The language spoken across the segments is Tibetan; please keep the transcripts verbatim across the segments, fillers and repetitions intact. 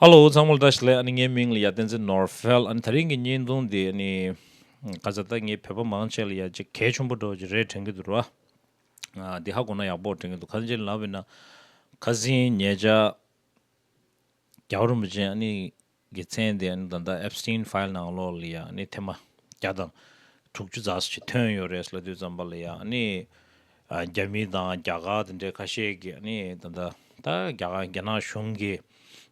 ཧ་ལོ། ཚང་མ་ལ་བཀྲ་ཤིས་བདེ་ལེགས། ཨ་ནི་ངའི་མིང་ལ་ཡ་བསྟན་འཛིན་ནོར་འཕེལ། ཨ་ནི་དེ་རིང་གི་བརྙན་ཐུང་འདི་ཨ་ནི་ག་ཚོད་ད་ངའི་བོད་པ་མང་ཆེ་ལ་ཡ་ཅིག་གལ་ཆེན་པོ་འདྲ་བོ་ཅིག་རེད་དྲན་གྱི་འདུག་ར། ཨ། འདི་ཧ་གོ་ན་ཡག་པོ་དྲན་གྱི་འདུག་ག་ཚོད་ཅིག་ལབ་ཡིན་ན། ཁ་སང་ཉེ་ཆར་རྒྱལ་བ་རིན་པོ་ཆེ་ཨ་ནི་གི་མཚན་དེ་ཨ་ནི་ད་ལྟ་ཨེབ་སི་ཊིན་ཕའིལ་ནང་ལོགས་ལ་ཡ་ཨ་ནི་ཐེངས་མ་བརྒྱ་དང་དྲུག་ཅུ་ཙམ་ཞིག་ཐོན་ཡོད་རེད་ལབ་དུས་ཙམ་པ་ལ་ཡ་ཨ་ནི་ཨ། རྒྱ་མི་དང་རྒྱ་གར་དེ་འདྲའི་ཁ་ཤས་ཀྱིས་ཨ་ནི་ད་ལྟ་ད་རྒྱ་གར་རྒྱ་ནག་གཞུང་གིས་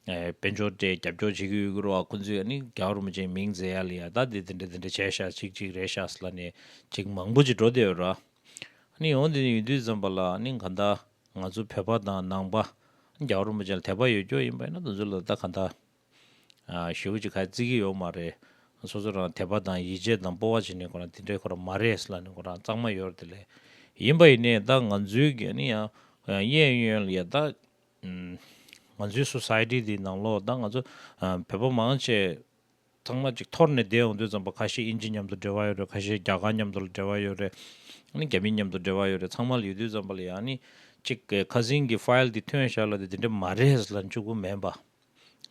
ཨ། དཔལ་འབྱོར་དེ་རྒྱབ་སྐྱོར་བྱེད་ཀྱི་ཡོད་ཀྱི་རེད་བ། ཁོང་ཚོས་ཨ་ནི་རྒྱལ་བ་རིན་པོ་ཆེའི་མིང་བརྗེ་ཡ་ལ་ཡ་ད་དེ་དེ་འདྲ་དེ་འདྲ་བྱས་ཤག་ཅིག་ཅིག་རེད་ཤག་ལབ་ནས་ཅིག་མང་པོ་ཅིག་འགྲོ་བསྡད་ཡོད་ར། ཨ་ནི་འོ་དེ་ཡིན་དུས་ཙམ་པ་ལ་ཨ་ནི་གང་ལྟར་ང་ཚོ་བོད་པ་དང་ནང་པ་རྒྱལ་བ་རིན་པོ་ཆེ་ལ་དད་པ་ཡོད་རྒྱུ་ཡིན་པ་ཡིན་ན་དེ་ཚོ་ལ་ད་གང་ལྟར་ཨ། ཞེ་པོ་ཅིག་ཁ་བརྩི་གི་ཡོད་མ་རེད། སོ་སོ་རང་དད་པ་དང་ཡིད་ཆེས་དང་སྤོབས་པ་བྱེད་ནས་ཁོ་རང་དེ་འདྲའི་ཁོ་རང་མ་རེད་ལབ་ནས་ཁོ་རང་གཙང་མ་ཡོད་རེད་དེ་ལས། ཡིན་པ་ཡིན་ནའི་ད་ང་ཚོའི་གི་ཨ་ནི་ཡང་གཡས་གཡོན་ལ་ཡ་ད་ང་ཚོའི་སོ་སའི་ཊི་འདི་ནང་ལོགས་ད་ང་ཚོ་ཨ། བོད་པ་མང་ཆེ་ཚང་མ་ཅིག་འཐོར་ནས་བསྡད་ཡོང་དུས་ཙམ་པ་ཁ་ཤས་དབྱིན་ཇི་མཉམ་དུ་འབྲེལ་བ་ཡོད་རེད། ཁ་ཤས་རྒྱ་གར་མཉམ་དུ་ལ་འབྲེལ་བ་ཡོད་རེད། ཨ་ནི་རྒྱ་མི་མཉམ་དུ་འབྲེལ་བ་ཡོད་རེད། ཚང་མ་ལ་ཡོད་དུས་ཙམ་པ་ལ་ཡ་ཨ་ནི་ཅིག་ཁ་སང་གི་ཕའིལ་འདི་ཐོན་ཤག་ལབ་དེ་དེ་འདྲ་མ་རེད་ལབ་འཇུག་གི་མེད་པ། ཨ་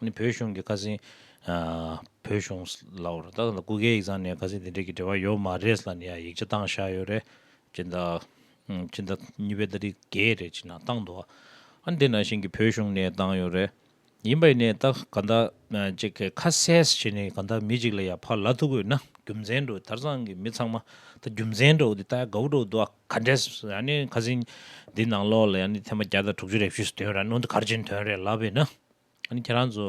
ནི་བོད་གཞུང་གིས་ཁ་སང་ཨ། བོད་གཞུང་ལབ་དགོས་རེད། ད་ལྟ་སྐུ་སྒེར་ཡིག་ཚང་ནས་ཁ་སང་དེ་འདྲས་ཀྱི་འབྲེལ་བ་ཡོད་མ་རེད་ལབ་ནས་ཡ་ཡིག་ཆ་བཏང་བཞག་ཡོད་རེད། སྤྱི་ཟླ་ཨ། སྤྱི་ཟླ་གཉིས་པའི་ཏ་རིག་བརྒྱད་རེད་ཅིག་ནང་བཏང་འདུག་ཨ་ནི་དེ་ནང་བཞིན་གྱི་བོད་གཞུང་ནས་བཏང་ཡོད་རེད། ཡིན་པ་ཡིན་ནའི་ད་ག་འདྲ་ཅིག་གི་ཁ་གསལ་བྱས་ནས་ག་འདྲ་མི་ཅིག་ལ་ཡ་ཕར་ལབ་ཐུབ་དགོས་ན་རྒྱུ་མཚན་འདྲ་བོ། དེང་སང་གི་མི་ཚང་མ་ད་རྒྱུ་མཚན་འདྲ་བོ་འདི་ལྟ་ཡ་དགའ་པོ་འདྲ་བོ་འདུག་ཨ། ག་འདྲས་ཨ་ནི་ཁ་སང་འདི་ནང་ལོགས་ལ་ཡ་ཨ་ནི་ཐེངས་མ་བརྒྱ་དང་དྲུག་ཅུ་རེ་བཞི་ཙམ་ཐོན་ར། ཨ་ནི་འོ་འདི་ག་རེ་བྱས་ནས་ཐོན་རེད་ལབ་པ་ཡིན་ན། ཨ་ནི་ཁྱེད་རང་ཚོ་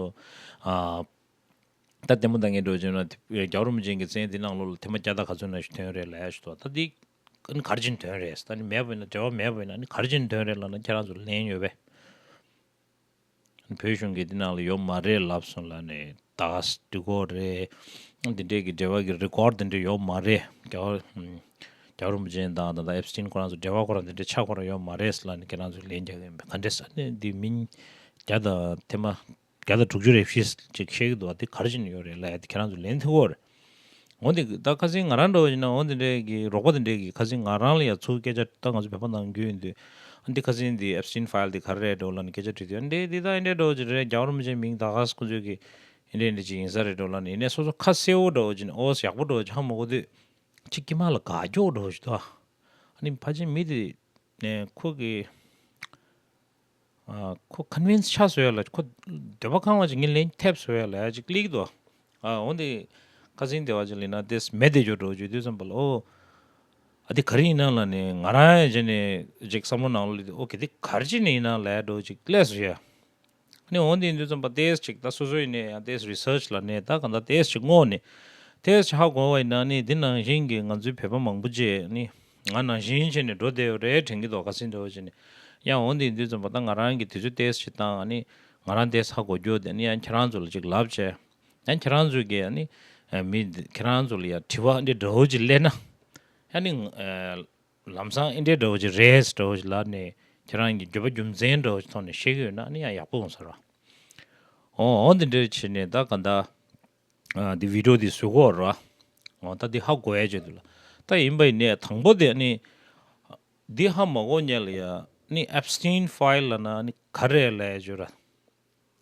ཨ། ད་ལྟད་མོ་ལྟ་མཁན་འདྲ་བོ་བྱས་ན་རྒྱལ་བ་རིན་པོ་ཆེ་གི་མཚན་འདི་ནང་ལོགས་ལ་ཐེངས་མ་བརྒྱ་དང་ག་ཚོད་ན་ཞིག་ཐོན་རེད་ལབ་ཡ་ཞིག་འདུག་ད་འདི་ཨ་ནི་ག་རེ་བྱས་ནས་ཐོན་རེད། ད་ནི་མེད་པ་ཡིན་ན་འབྲེལ་བ་མེད་པ་ཡིན་ན་ཨ་ནི་ག་རེ་བྱས་ནས་ཐོན་རེད་ལབ་ན་ཁྱེད་རང་ཚོ་ལན་ཡོད་པས། བོད་གཞུང་གིས་འདི་ནང་ལ་ཡོད་མ་རེད་ལབ་སོང་ལབ་ནས་ད་ག་སེ་འགྲིག་གི་རེད། འདི་འདྲས་ཀྱི་འབྲེལ་བ་གི་རེ་ཀོར་འདི་འདྲས་ཡོད་མ་རེད། རྒྱལ་བ་རྒྱལ་བ་རིན་པོ་ཆེ་དང་ད་ལྟ་ཨེབ་སི་ཊིན་ཁོ་རང་ཚོ་འབྲེལ་བ་ཁོ་རང་འདི་འདྲས་ཆགས་ཁོ་རང་ཡོད་མ་རེད་ལབ་ནས་ཁྱེད་རང་ཚོས་ལན་རྒྱག་གི་ཡིན་པས། ག་འདྲས་ཟེར་ན་འདི་མི་བརྒྱ་དང་ཐེངས་མ་བརྒྱ་དང་དྲུག་ཅུ་རེ་བཞི་ཅིག་བཤད་ཀྱི་འདུག་བ། དེ་ག་རེ་བྱས་ནས་ཡོད་རེད་ལབ་ཡ་དེ་ཁྱེད་རང་ཚོས་ལན་ཐུབ་ཀྱི་ཡོད་རེད། འོ་འདི་ད་ཁ་སང་ང་རང་འདྲ་བོ་ཡིན་ན་འོ་འདི་འདྲའི་གི་རོགས་པ་འདི་འདྲའི་གི་ཁ་སང་ང་རང་ལ་ཡ་ཚུར་སྐད་ཆ་ད་ང་ཚོ་བོད་པ་ནང་རྒྱུས་ཡིན་དུས་ཨ་འདི་ཁ་སང་འདི་ཨེབ་སི་ཊིན་ཕའིལ་འདི་ག་རེ་རེད་འགྲོ་ལབ་ནས་སྐད་ཆ་དྲིས་དུས་ཨ་འདི་འདི་ད་འདི་འདྲ་འདྲ་བོ་ཅིག་རེད། རྒྱལ་བ་རིན་པོ་ཆེའི་མིང་ད་ག་སེ་ཁོ་ཚོས་གི་འདི་འདྲ་འདི་ཅིག་ཡིན་ས་རེད་འགྲོ་ལབ་ནས། ཡིན་ནའི་སོ་སོ་ཁ་གསལ་བོ་འདྲ་བོ་ཅིག་ནས་ཨོ་ཡག་པོ་འདྲ་བོ་ཅིག་ཧ་མ་གོ་དུས་ཅིག་དཀྱིལ་མ་ལ་དགག་སྐྱོ་འདྲ་བོ་ཅིག་འདུག་ཨ་ནི་ཕལ་ཆེར་མི་དེ་ནས་ཁོ་གི་ཨ། ཁོ་ཀོན་ཝིན་སི་ཆགས་བཟོ་ཡ་ལ་ཁོ་འདོད་པ་ཁེངས་པ་ཅིག་ངས་ལན་ཐེབས་བཟོ་ཡ་ལ་ཡ་ཅིག་སླེབས་འདུག་ཨ། འོ་འདི་ཁ་སང་དེ་བ་ཅིག་ལབ་ན་དེས་མེད་བསྡད་རྒྱུ་འདྲ་བོ་བརྗོད་དུས་ཙམ་པ་ལ་ཨོ་ཨ་འདི་ག་རེ་ཡིན་ན་ལབ་ནས་ང་རང་ཡང་བྱས་ནས་ཅིག་བསམ་བློ་ནང་ལ་སླེབས་དུས་ཨོ་ག་འདི་ག་རེ་བྱས་ནས་ཡིན་ན་ལབ་ཡ་འདྲ་བོ་ཅིག་སླེབས་སོང་ཡ། ཨ་ནི་འོ་འདི་ཡིན་དུས་ཙམ་པ་དེས་ཅིག་ད་སོ་སོ་ཡིན་ནའི་ཡང་དེས་རི་སར་ཆི་ལབ་ནས་ད་གང་ལྟར་དེས་ཅིག་སྔོག་ནས་དེས་ཅིག་ཧ་གོ་བ་ཡིན་ན་ཨ་ནི་འདི་ནང་བཞིན་གྱི་ང་ཚོའི་བོད་པ་མང་པོ་ཅིག་ཨ་ནི་ང་ནང་བཞིན་བྱས་ནས་འགྲོ་བསྡད་ཡོད་རེད་དྲན་གྱི་འདུག་ཁ་སང་འདྲ་བོ་བྱས་ནས། ཡང་འོ་འདི་ཡིན་དུས་ཙམ་པ་ད་ང་རང་གིས་དུས་ཚོད་ཏོག་ཙམ་ཞིག་བཏང་ཨ་ནི་ང་རང་དེ་ཧ་གོ་རྒྱུ་དེ་ནི་ཡང་ཁྱེད་རང་ཚོ་ལ་ཅིག་ལབ་བྱས། ཡང་ཁྱེད་རང་ཚོ་གིས་ཨ་ནི་ཨ་མི་འདི་ཁྱེད་རང་ཚོ་ལ་ཡང་དྲི་བ་འདི་འདྲ་བོ་ཅིག་སླེབས་ན། ཡང་ནི་ཨ་ལམ་སང་འདི་འདྲ་འདྲ་བོ་ཅིག་རེད་འདྲ་བོ་ཅིག་ལབ་ནས་ཁྱེད་རང་གི་རྒྱུ་མ་རྒྱུ་མཚན་འདྲ་བོ་ཅིག་ཐོག་ནས་བཤད་ཀྱི་ཡོད་ན་ཨ་ནི་ཡང་ཡག་པོ་ཡོང་ས་རེད། འོ་འོ་འདི་འདྲ་བྱས་ནས་ད་ག་འདྲ། ཨ། འདི་བི་ཌིའོ་འདི་བཟོ་གི་ཡོད་རེད་བ། འོ་ད་འདི་ཧ་གོ་ཡ་བྱས་འདུག་ལ། ད་ཡིན་པ་ཡིན་ནའི་དང་པོ་དེ་ནི་འདི་ཧ་མ་གོ་མཁན་ལ་ཡ་ནི་ཨེབ་སི་ཊིན་ཕའིལ་ལབ་ན་ནི་ག་རེ་ལབ་ཡ་བྱས་ར།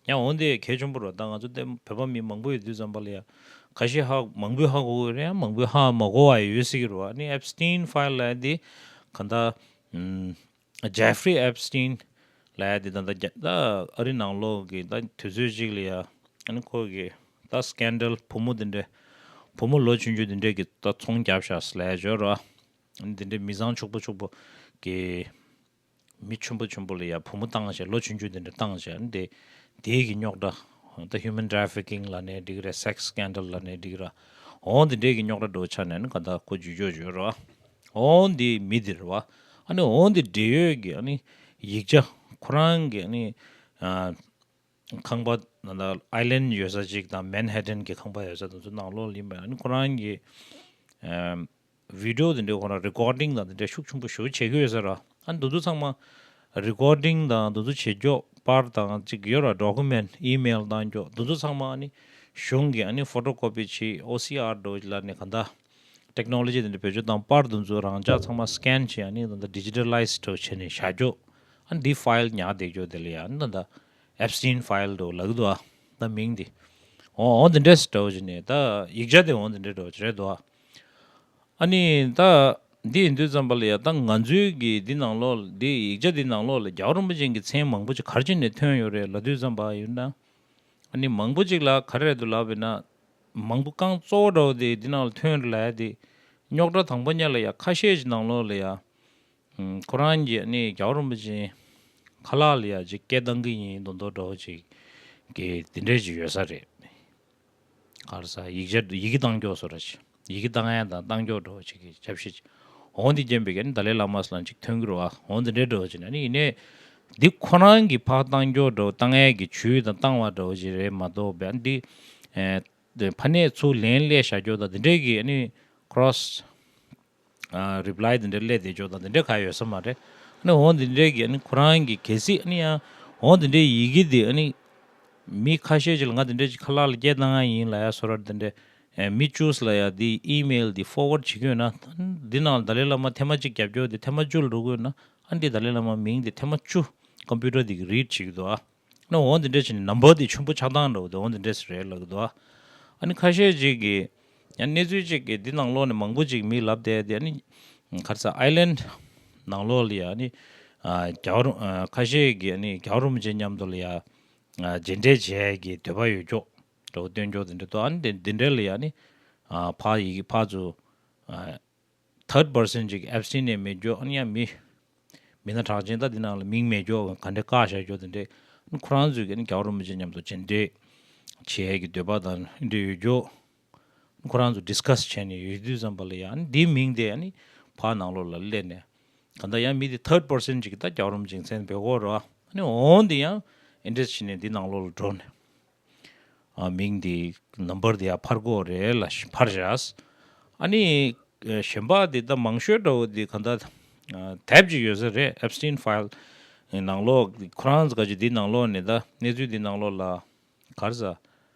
ཡང་འོ་འདི་གལ་ཆེན་པོ་རེད། ད་ང་ཚོ་དེ་བོད་པ་མི་མང་པོ་ཡོད་དུས་ཙམ་པ་ལ་ཡ་ཁ་ཤས་ཧ་མང་པོས་ཧ་གོ་གི་རེད། ཡང་མང་པོས་ཧ་མ་གོ་བ་ཡོད་སྲིད་ཀྱི་རེད་བ། ནི་ཨེབ་སི་ཊིན་ཕའིལ་ལབ་ཡ་འདི་ག་འདྲ། ཨམ། ཇེ་ཧྥི་རི་ཨེབ་སི་ཊིན་ལབ་ཡ་དེ་ད་ལྟ་རྒྱ་ད་ཨ་རི་ནང་ལོགས་ཀྱི་ད་དུས་ཚོད་ཅིག་ལ་ཡ་ཨ་ནི་ཁོ་གི་ད་སི་ཀེན་ཌལ་བུ་མོ་དེ་འདྲས་བུ་མོ་ལོ་ཆུང་ཆུང་དེ་འདྲས་ཀྱི་ད་ཚོང་བརྒྱབ་ཤག་ལབ་ཡ་ཅིག་ཡོད་རེད་བ། ཨ་ནི་དེ་འདྲས་མི་ཚང་ཕྱུག་པོ་ཕྱུག་པོ་གི་མི་ཆེན་པོ་ཆེན་པོ་ལ་ཡ་བུ་མོ་བཏང་བྱས་ལོ་ཆུང་ཆུང་དེ་འདྲས་བཏང་བྱས་ཨ་ནི་དེ་དེའི་གི་རྙོག་དྲ་ད་ཧིའུ་མན་ཊ་རེ་ཕི་ཀིང་ལབ་ནའི་འགྲིག་རེད། སེག་སི་སི་ཀེན་ཌལ་ལབ་ནའི་འགྲིག་རེད། འོ་དེ་འདྲས་ཀྱི་རྙོག་དྲ་འདྲ་བོ་ཆགས་ནས་ཨ་ནི་ག་འདྲ་ཁོ་འཇུས་ཆོག་ཅིག་ཡོད་རེད་བ། འོ་འདི་མི་འདི་རེད་བ། ཨ་ནི་འོ་འདི་འབྲེལ་ཡོད་ཀྱི་ཨ་ནི་ཡིག་ཆ་ཁོ་རང་གི་ཨ་ནི་ཨ་ཁང་པ་ནང་ལ་ཨའི་ལེན་ཌི་ཡོད་ས་ཅིག་དང་མན་ཧེ་ཊན་གྱི་ཁང་པ་ཡོད་ས་དེ་ཚོ་ནང་ལོགས་ལ་ཡིན་པ་ཨ་ནི་ཁོ་རང་གི་ཨ་བི་ཌིའོ་དེ་འདྲའི་ཁོ་རང་རེ་ཀོར་ཌིང་དང་དེ་འདྲའི་ཤུགས་ཆེན་པོ་ཞེ་པོ་བྱེད་ཀྱི་ཡོད་ས་རེད་བ། ཨ་ནི་དེ་ཚོ་ཚང་མ་རེ་ཀོར་ཌིང་དང་དེ་ཚོ་བྱེད་ཀྱོག་པར་དང་ཅིག་ཡོད་ར། ཌོ་ཀུ་མེན་ཊི་ཨི་མེལ་བཏང་ཀྱོག་དེ་ཚོ་ཚང་མ་ཨ་ནི་གཞུང་གི་ཨ་ནི་ཕོ་ཊོ་ཀོ་པི་བྱེད་ཨོ་སི་ཨར་འདྲ་བོ་ཅིག་ལབ་ནས་ག་འདྲ། ཊེག་ནོ་ལོ་ཇི་དེ་འདྲ་བེད་སྤྱོད་བཏང་པར་དེ་ཚོ་རང་འཇགས་ཚང་མ་སི་ཀེན་བྱས་ཨ་ནི་ད་ལྟ་ཌི་ཇི་ཊ་ལའི་ཛི་འདྲ་བོ་བྱས་ནས་བཞག་ཀྱོག་ཨ་ནི་འདི་ཕའིལ་ཉར་བསྡད་ཀྱོག་དེ་ལ་ཡ་ཨ་ནི་ད་ལྟ་ཨེབ་སི་ཊིན་ཕའིལ་འདྲ་བོ་ལབ་ཀྱི་འདུག་ཨ། ད་མིང་འདི། འོ་འོ་འདི་འདྲས་འདྲ་བོ་ཅིག་ནས་ད་ཡིག་ཆ་དེ་འོ་འདི་འདྲས་འདྲ་བོ་ཅིག་རེད་འདུག་ཨ། ཨ་ནི་ད་འདི་ཡིན་དུས་ཙམ་པ་ལ་ཡ་ད་ང་ཚོའི་གི་འདི་ནང་ལོགས་འདི་ཡིག་ཆ་འདི་ནང་ལོགས་ལ་རྒྱལ་བ་རིན་པོ་ཆེ་གི་མཚན་མང་པོ་ཅིག་ག་རེ་བྱས་ནས་ཐོན་ཡོད་རེད་ལབ་དུས་ཙམ་པ་ཡིན་ན། ཨ་ནི་མང་པོ་ཅིག་ལ་ག་རེ་རེད་འདུག་ལབ་པ་ཡིན་ན། མང་པོ་རྐང་གཙོ་བོ་འདྲ་བོ་དེ་འདི་ནང་ལ་ཐོན་རེད་ལབ་ཡ་དེ། རྙོག་དྲ་དང་པོ་ཉིད་ལ་ཡ་ཁ་ཤས་ཅིག་ནང་ལོགས་ལ་ཡ། ཨུམ། ཁོ་རང་གིས་ཨ་ནི་རྒྱལ་བ་རིན་པོ་ཆེ་ཁ་ལག་ལ་ཡ་ཅིག་སྐད་བཏང་གི་ཡིན་མདོག་མདོག་འདྲ་བོ་ཅིག་གི་དེ་འདྲས་ཅིག་ཡོད་ས་རེད། ག་རེ་ཟ་ཡིག་ཆ་ཡི་གེ་བཏང་ཀྱོག་བཟོ་འདྲ་ཅིག་ཡི་གེ་བཏང་ཡ་དང་བཏང་ཀྱོག་འདྲ་བོ་ཅིག་གི་ཆབ་སྲིད་ཅིག་འོ་འདི་རྐྱེན་པས་ཀྱི་ཨ་ནི་ཏཱ་ལའི་བླ་མ་ལ་ཅིག་ཐོན་གི་རེད་བ། འོ་འདི་འདྲས་འདྲ་བོ་ཅིག་ཨ་ནི་ཡིན་ནའི། འདི་ཁོ་རང་གིས་ཕར་བཏང་ཀྱོག་འདྲ་བོ་བཏང་ཡ་གི་ཇུས་དང་བཏང་བ་འདྲ་བོ་ཅིག་རེད་མ་གཏོགས་པའི་ཨ་ནི་འདི། ཨེ། དེ་ཕ་ནས་ཚུར་ལན་སླེབས་བཞག་ཀྱོག་དང་དེ་འདྲས་ཀྱི་ཨ་ནི་ཁོ་རོ་སི་ཨ། རི་པི་ལའི་དེ་འདྲས་སླེབས་བསྡད་ཀྱོག་དང་དེ་འདྲས་ག་ཡོད་ས་མ་རེད། ཨ་ནི་འོ་དེ་འདྲས་ཀྱི་ཨ་ནི་ཁོ་རང་གི་གལ་སྲིད་ཨ་ནི་ཡང་འོ་དེ་འདྲས་ཡི་གེ་དེ་ཨ་ནི་མི་ཁ་ཤས་ཅིག་ལ་ང་དེ་འདྲས་ཅིག་ཁ་ལག་ལ་སྐད་བཏང་ཡ་ཡིན་ལབ་ཡ་བཟོ་འདྲ་དེ་འདྲས། ཨེ། མི་བཅུ་ལ་ཡ་དེ་ཨི་མེལ་དེ་ཕོར་ཝར་ཌི་བྱེད་ཀྱི་ཡོད་ན། འདི་ནང་ཏཱ་ལའི་བླ་མ་ཐེངས་མ་གཅིག་རྒྱབ་ཀྱོག་དེ་ཐེངས་མ་བཅུ་ལ་འགྲོ་གི་ཡོད་ན། ཨ་ནི་འདི་ཏཱ་ལའི་བླ་མ་མིང་དེ་ཐེངས་མ་བཅུ་ཀམ་པུ་ཊར་དེ་གི་རིཌ་བྱེད་ཀྱི་འདུག་ཨ། ཨ་ནི་འོ་འདི་འདྲས་བྱས་ནས་ནམ་བར་དེ་ཆེན་པོ་ཆགས་སྟངས་འདྲ་བོ་དེ་འོ་འདི་འདྲས་རེད་ལབ་ཀྱི་འདུག་ཨ། ཨ་ནི་ཁ་ཤས་ཅིག་གིས་ཡང་གནས་ཚུལ་ཅིག་གིས་འདི་ནང་ལོགས་ནས་མང་པོ་ཅིག་མི་ལབ་བསྡད་དེ། ཨ་ནི་ག་རེ་ཟ་ཨའི་ལན་ཌི་ནང་ལོགས་ལ་ཡ་ཨ་ནི་ཨ། རྒྱལ་བ་རིན། ཨ། ཁ་ཤས་ཀྱིས་ཨ་ནི་རྒྱལ་བ་རིན་པོ་ཆེ་མཉམ་དུ་ལ་ཡ་ཨ། མཇལ་འཕྲད་བྱེད་ཡས་ཀྱི་འདོད་པ་ཡོད་ཀྱོག་འདྲ་བོ་སྟོན་ཀྱོག་དེ་འདྲ་འདུག་ཨ་ནི་དེ་དེ་འདྲ་ལ་ཡ་ཨ་ནི་ཨ། ཕར་ཡི་གེ་ཕར་ཚུར་ཨ། ཐར་ཌི་པར་སན་ཅིག་ཨེབ་སི་ཊིན་ནས་མེད་ཀྱོག་ཨ་ནི་ཡང་མི་མི་སྣ་གྲགས་ཅན་ད་འདི་ནང་ལ་མིང་མེད་ཀྱོག་ག་འདྲ་བཀག་བཞག་ཀྱོག་དེ་འདྲས། ཨ་ནི་ཁོ་རང་ཚོས་ཀྱི་ཨ་ནི་རྒྱལ་བ་རིན་པོ་ཆེ་མཉམ་དུ་མཇལ་འཕྲད་བྱེད་ཡས་ཀྱི་འདོད་པ་དང་འདྲ་ཡོད་ཀྱོག་ཨ་ནི་ཁོ་རང་ཚོ་ཌི་སི་ཀ་སི་བྱས་ནས་ཡོད་དུས་ཙམ་པ་ལ་ཡ་ཨ་ནི་འདིའི་མིང་དེ་ཨ་ནི་ཕར་ནང་ལོགས་ལ་སླེབས་ནས། གང་ལྟར་ཡང་མི་དེ་ཐར་ཌི་པར་སན་ཅིག་གིས་ད་རྒྱལ་བ་རིན་པོ་ཆེའི་མཚན་འབོད་སྐོར་རོ། ཨ་ནི་འོང་དེ་ཡང་ཨིན་ཊི་རེ་སི་ཊི་བྱས་ནས་འདི་ནང་ལོགས་ལ་འགྲོ་ནས། ཨ། མིང་དེ་ནམ་བར་དེ་ཡར་འཕར་གྱི་ཡོད་རེད་ལབ་ཤག་འཕར་བཞག་ཨ་ནི་གཞན་པ་དེ་ད་མང་ཤོས་འདྲ་བོ་དེ་གང་ལྟར་དེབ་ཅིག་ཡོད་ས་རེད། ཨེབ་སི་ཊིན་ཕའིལ་ནང་ལོགས་ཁོ་རང་ཚོ་ག་ཅིག་དེ་ནང་ལོགས་ནས་ད་གནས་ཚུལ་དེ་ནང་ལོགས་ལ་ག་རེ་ཟ།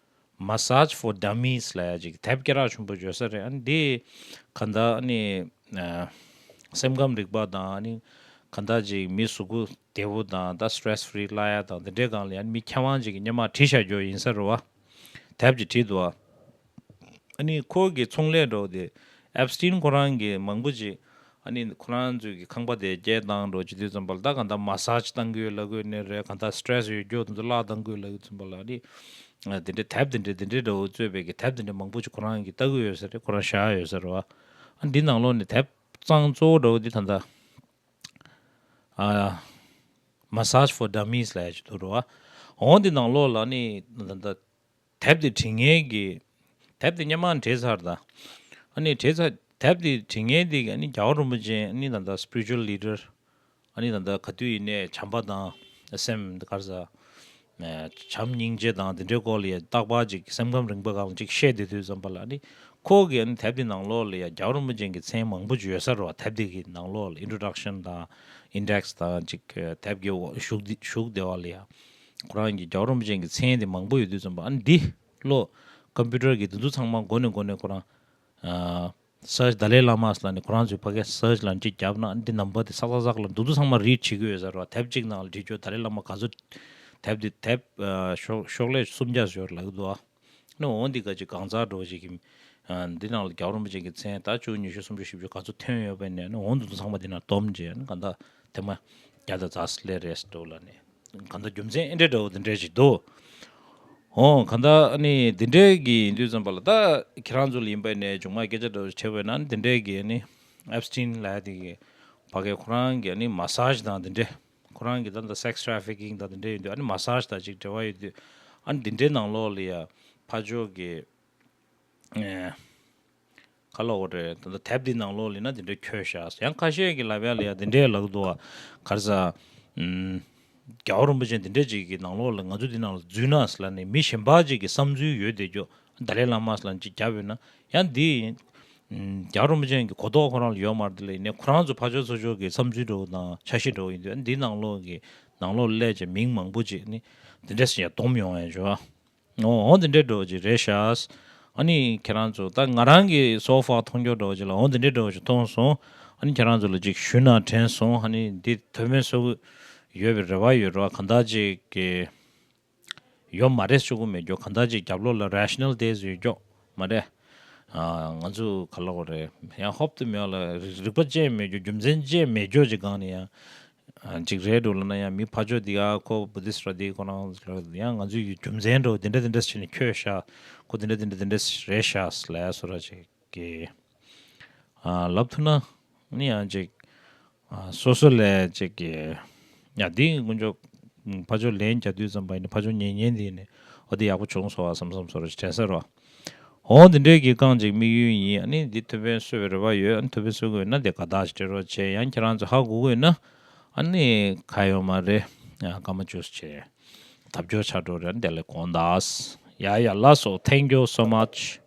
Massage for Dummies ལབ་ཡ་ཅིག་དེབ་སྐད་གྲགས་ཆེན་པོ་ཡོད་ས་རེད། ཨ་ནི་དེ་གང་ལྟར་ཨ་ནི་ཨ། སེམས་ཁམས་རིག་པ་དང་ཨ་ནི་གང་ལྟར་ཅིག་མི་གཟུགས་པོ་བདེ་པོ་དང་ད་སི་ཊེ་རེ་སི་ཕི་རི་བླ་ཡ་དང་དེ་འདྲའི་སྒང་ལ་ཡང་མི་མཁས་དབང་ཅིག་གིས་སྔོན་མ་བྲིས་བཞག་རྒྱུ་ཡིན་ས་རེད་བ། དེབ་ཅིག་བྲིས་འདུག་བ། ཨ་ནི་ཁོ་གི་ཚོང་ལས་འདྲ་བོ་དེ་ཨེབ་སི་ཊིན་ཁོ་རང་གིས་མང་པོ་ཅིག་ཨ་ནི་ཁོ་རང་ཚོའི་གི་ཁང་པ་དེ་སྐྱེལ་བཏང་འགྲོ་བྱེད་དུས་ཙམ་པ་ལ་ད་གང་ལྟར་མ་སཱ་ཇི་བཏང་གི་ཡོད་ལབ་དགོས་ནི་རེད། གང་ལྟར་སི་ཊེ་རེ་སི་ཡོད་རྒྱུ་དེ་ཚོ་བརླག་བཏང་གི་ཡོད་ལབ་དུས་ཙམ་པ་ལ་ཨ་ནི་དེ་འདྲའི་དེབ་དེ་འདྲའི་དེ་འདྲའི་འདྲ་བོ་གཙོས་པའི་གི་དེབ་དེ་འདྲའི་མང་པོ་ཅིག་ཁོ་རང་གིས་ལྟ་གི་ཡོད་ས་རེད། ཁོ་རང་བཞག་ཡོད་ས་རེད་བ། ཨ་འདི་ནང་ལོགས་ནས་དེབ་གཙང་གཙོ་བོ་འདྲ་བོ་འདི་ད་ལྟ་ཨ། Massage for Dummies ལབ་ཡ་ཅིག་འདུག་རེད་བ། འོ་འདི་ནང་ལོགས་ལ་ནི་ད་ལྟ་དེབ་དེ་བྲིས་མཁན་གྱི་དེབ་དེ་སྔོན་མ་བྲིས་ཚར་ད། ཨ་ནི་བྲིས་ཚར་དེབ་དེ་བྲིས་མཁན་དེ་གི་ཨ་ནི་རྒྱལ་བ་རིན་པོ་ཆེ་ཨ་ནི་ད་ལྟ་སི་པི་རི་ཅུ་ཨལ་ལི་ཌར། ཨ་ནི་ད་ལྟ་ག་དུས་ཡིན་ནའི་བྱམས་པ་དང་སེམས་ག་རེ་ཟ། བྱམས་སྙིང་རྗེ་དང་དེ་འདྲའི་སྐོར་ལ་ཡ་རྟག་པར་ཅིག་སེམས་ཁམས་རིག་པའི་སྒང་ལ་ཅིག་བཤད་བསྡད་དུས་ཙམ་པ་ལ་ཨ་ནི་ཁོ་གིས་ཨ་ནི་དེབ་དེ་ནང་ལོགས་ལ་ཡ་རྒྱལ་བ་རིན་པོ་ཆེ་གི་མཚན་མང་པོ་ཅིག་ཡོད་ས་རེད་བ། དེབ་དེ་གི་ནང་ལོགས་ལ་ཨིན་ཊྲོ་ཌག་ཤན་དང་ཨིན་ཌེག་སི་དང་ཅིག་དེབ་ཀྱི་འོག་བཞུགས་བཞུགས་བསྡད་པ་ལ་ཡ་ཁོ་རང་གི་རྒྱལ་བ་རིན་པོ་ཆེ་གི་མཚན་དེ་མང་པོ་ཡོད་དུས་ཙམ་པ་ཨ་ནི་འདི་ཀློག་ཀམ་པུ་ཊར་གི་དེ་ཚོ་ཚང་མ་མགོ་ནས་མགོ་ནས་ཁོ་རང་ཨ། སར་ཆི་ཏཱ་ལའི་བླ་མ་ཟེར་ལབ་ནས་ཁོ་རང་ཚོའི་ཕ་གིར་སར་ཆི་ལབ་ནས་གཅིག་བརྒྱབ་ན་འདི་ནམ་བར་དེ་ཚག་ཚག་ཚག་ལ་འདུག་འདུག་ཚང་མ་རིཌ་བྱེད་ཀྱི་ཡོད་ས་རེད་བ། དེབ་གཅིག་ནང་ལ་བྲིས་ཆོག་ཏཱ་ལའི་བླ་མ་ག་ཚོད་དེབ་འདི་དེབ་ཨ། ཤོག་ཤོག་ལྷེ་སུམ་བརྒྱ་ཙམ་ཡོད་རེད་ལབ་ཀྱི་འདུག་ཨ། ནི་འོང་འདི་ག་ཅིག་གང་ཚར་འགྲོ་ཞིག་གི་ཨ། འདི་ནང་ལ་རྒྱལ་བ་རིན་པོ་ཆེ་གི་མཚན་ད་བཅུ་ཉི་ཤུ་སུམ་ཅུ་བཞི་བཅུ་ག་ཚོད་ཐོན་ཡོད་པ་ནས་ནི་འོང་འདུག་འདུག་ཚང་མ་འདི་ནང་བསྡོམས་བྱས་ནི་གང་ལྟར་ཐེངས་མ་བརྒྱ་དང་རྩ་ལས་རེད་འགྲོ་ལ་ནི། གང་ལྟར་རྒྱུ་མཚན་ཨེ་འདྲ་འདྲ་བོ་དེ་འདྲ་ཞིག་འདུག་འོ་གང་ལྟར་ཨ་ནི་དེ་འདྲའི་གི་ཡིན་དུས་ཙམ་པ་ལ་ད་ཁྱེད་རང་ཚོ་ལ་ཡིན་པ་ནས་མཇུག་མ་སྐད་ཆ་འདྲ་བོ་ཞིག་དྲིས་པ་ན་དེ་འདྲའི་གི་ཨ་ནི་ཨེབ་སི་ཊིན་ལབ་ཡ་དེ་གི་ཕ་གི་ཁོ་རང་གི་ཨ་ནི་མ་སཱ་ཇི་དང་དེ་འདྲ་ཁོ་རང་གི་ད་ལྟ་སེག་སི་ཊ་རེ་ཕི་ཀིང་དང་དེ་འདྲ་ཡིན་དུས་ཨ་ནི་མ་སཱ་ཇི་དང་ཅིག་འབྲེལ་བ་ཡོད་དུས་ཨ་ནི་དེ་འདྲའི་ནང་ལོགས་ལ་ཡ་ཕར་ཕྱོགས་གི་ཨེ། ག་ལབ་དགོས་རེད། ད་ལྟ་དེབ་འདི་ནང་ལོགས་ལ་ཡིན་ན་འདི་འདྲ་འཁྱོལ་ཤག་ཡང་ཁ་ཤས་ཀྱིས་ལབ་ཡ་ལ་ཡ་འདི་འདྲས་ལབ་ཀྱི་འདུག་བ། ག་རེ་ཟ། ཨུམ། རྒྱལ་བ་རིན་པོ་ཆེ་འདི་འདྲས་ཅིག་གི་ནང་ལོགས་ལ་ང་ཚོ་འདི་ནང་ལ་འཛུལ་ན་ཟེར་ལབ་ནས་མི་གཞན་པ་ཅིག་གི་བསམ་ཚུལ་ཡོད་བསྡད་རྒྱུ། ཏཱ་ལའི་བླ་མ་ཟེར་ལབ་ཅིག་བརྒྱབ་ཡོད་ན་ཡང་འདི་ཡིན། ཨུམ། རྒྱལ་བ་རིན་པོ་ཆེ་གི་གོ་རྟོགས་ཁོ་རང་ལ་ཡོད་མ་རེད། དེ་ལས་ཡིན་ནའི་ཁོ་རང་ཚོ་ཕར་ཕྱོགས་ཚུར་ཕྱོགས་ཀྱི་བསམ་ཚུལ་འདྲ་བོ་དང་འཆར་གཞི་འདྲ་བོ་ཡིན་དུས་འདི་ནང་ལོགས་ཀྱི་ནང་ལོགས་སླེབས་བྱས་མིང་མང་པོ་ཅིག་ནི་འདི་འདྲས་ཡ་སྡོམ་ཡོང་ཡ་འཇོ། འོ་འོ་འདི་འདྲའི་འདྲ་བོ་ཅིག་རེད་ཤག་ཨ་ནི་ཁྱེད་རང་ཚོ་ད་ང་རང་གིས་སོ་ཕར་མཐོང་རྒྱུ་འདྲ་བོ་ཅིག་ལ་འོ་འདི་འདྲའི་འདྲ་བོ་ཅིག་མཐོང་སོང་། ཨ་ནི་ཁྱེད་རང་ཚོ་ལ་ཅིག་ཞུས་ན་དྲན་སོང་། ཨ་ནི་འདི་ཐུགས་ཕན་གསོས་ཀྱི་ཡོད་པའི་རེ་བ་ཡོད་རེད་བ། གང་ལྟར་ཅིག་གི་ ཡོད་མ་རེད་ཟེར་གྱི་མེད་རྒྱུ། གང་ལྟར་ཅིག་རྒྱབ་ལོགས་ལ་རེ་ཤི་ནལ་དེ་ཟེར་རྒྱུ་མ་རེད། ཨ། ང་ཚོ་ག་ལབ་དགོས་རེད། ཡང་ཧོབ་ཏེ་མེད་ལ་རིག་རིག་པ་ཅན་མེད་རྒྱུ། རྒྱུ་མཚན་ཅན་མེད་རྒྱུ་ཅིག་སྒང་ནས་ཡང་ཅིག་རེད་འགྲོ་ལབ་ན། ཡང་མི་ཕར་ཕྱོགས་འདི་ག་ཁོ་བུ་དིསྟ་ར། འདི་ཁོ་རང་ཡང་ང་ཚོའི་རྒྱུ་མཚན་འགྲོ་འདི་འདྲ་འདི་འདྲ་བྱས་ནས་འཁྱོད་ཤག་ཁོ་འདི་འདྲ་འདི་འདྲ་འདི་འདྲ་རེད་ཤག་ལབ་ཡ་བཟོ་འདྲ་ཅིག་གི། ཨ། ལབ་ཐུབ་ན་ནི་ཡང་ཅིག་ཨ། སོ་སོ་ལ་ཅིག་གི། ཡ། འདི་དཀོན་མཆོག་ཕར་ཕྱོགས་ལན་རྒྱག་དུས་ཙམ་པ་ཡིན་ན་ཕར་ཕྱོགས་ཉན་མཁན་འདི་ནི་འོ་འདི་ཡག་པོ་བྱུང་སོང་བ་བསམ་བསམ་བཟོ་འདྲ་ཅིག་དྲན་ས་རེད་བ། འོ་འདི་འདྲའི་གི་རྐང་ཅིག་དམིགས་ཡུལ་ཡིན། ཨ་ནི་འདི་ཐུགས་ཕན་གསོས་པའི་རེ་བ་ཡོད། ཨ་ནི་ཐུགས་ཕན་གསོས་དགོས་ན་དེ་དགའ་རྟགས་ཅིག་སྤྲད་རོགས་བྱས། ཡང་ཁྱེད་རང་ཚོ་ཧ་གོ་དགོས་ན་ཨ་ནི་ག་ཡོད་མ་རེད། ཨ། སྐར་མ་བཅུ་བྱས་དལ་འབྱོར་ཆགས་འགྲོ་རེད། དེ་ལས་དགོངས་དག། ཡ་ཡ་ལགས་སོ། Thank you so much.